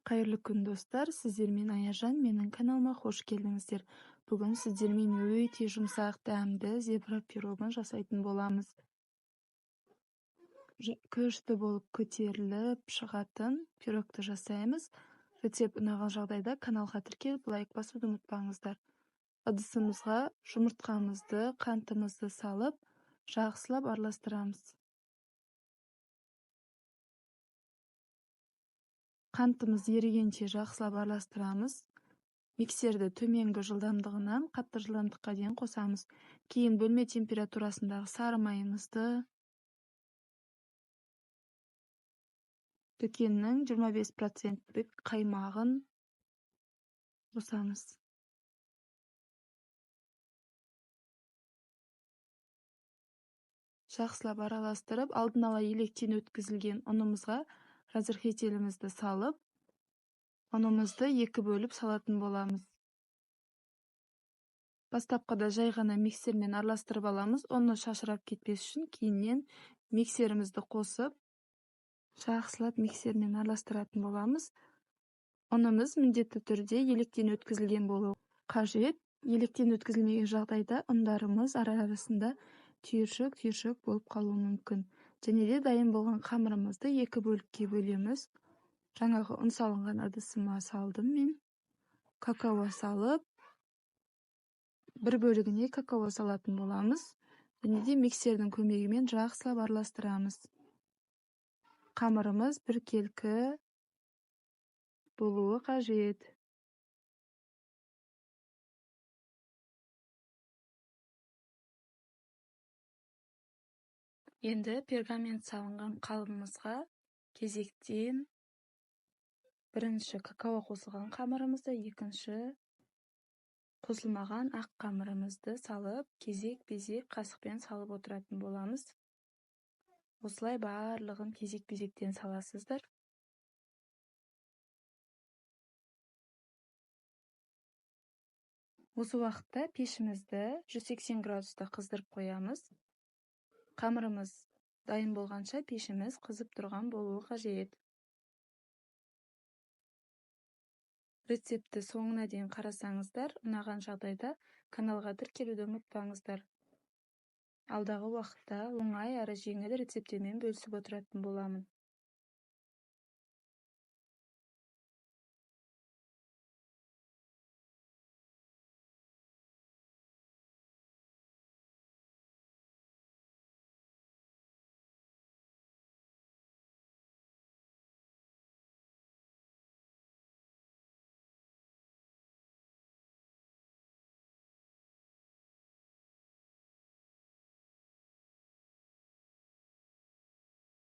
Қайырлы күн, достар! Сіздермен Аяжан, менің каналыма қош келдіңіздер. Бүгін сіздермен өте жұмсақ, дәмді зебра пирогын жасайтын боламыз. Күшті болып көтеріліп шығатын пирогты жасаймыз. Рецепт ұнаған жағдайда каналға тіркеліп, лайк басуды ұмытпаңыздар. Ыдысымызға жұмыртқамызды, қантымызды салып, жақсылап араластырамыз. Қантымыз ерігенше жақсылап араластырамыз. Миксерді төменгі жылдамдығынан қатты жылдамдыққа дейін қосамыз. Кейін бөлме температурасындағы сары майымызды, дүкеннің 25%-тік қаймағын қосамыз. Жақсылап араластырып, алдын ала електен өткізілген ұнымызға разрыхлителімізді салып, ұнымызды екі бөліп салатын боламыз. Бастапқыда жай ғана миксермен араластырып аламыз. Ұны шашырап кетпес үшін кейіннен миксерімізді қосып, жақсылап миксермен араластыратын боламыз. Ұнымыз міндетті түрде електен өткізілген болуы қажет. Електен өткізілмеген жағдайда ұндарымыз ара-арасында түйіршік-түйіршік болып қалуы мүмкін. Және де дайын болған қамырымызды екі бөлікке бөлеміз. Жаңағы ұн салынған ыдысыма салдым мен. Какао салып, бір бөлігіне какао салатын боламыз. Және де миксердің көмегімен жақсылап араластырамыз. Қамырымыз біркелкі болуы қажет. Енді пергамент салынған қалыбымызға кезектен бірінші какао қосылған қамырымызды, екінші қосылмаған ақ қамырымызды салып, кезек-кезек қасықпен салып отыратын боламыз. Осылай барлығын кезек-кезектен саласыздар. Осы уақытта пешімізді 180 градуста қыздырып қоямыз. Қамырымыз дайын болғанша пешіміз қызып тұрған болуы қажет. Рецептті соңына дейін қарасаңыздар, ұнаған жағдайда каналға тіркелуді ұмытпаңыздар. Алдағы уақытта оңай әрі жеңіл рецепттермен бөлісіп отыратын боламын.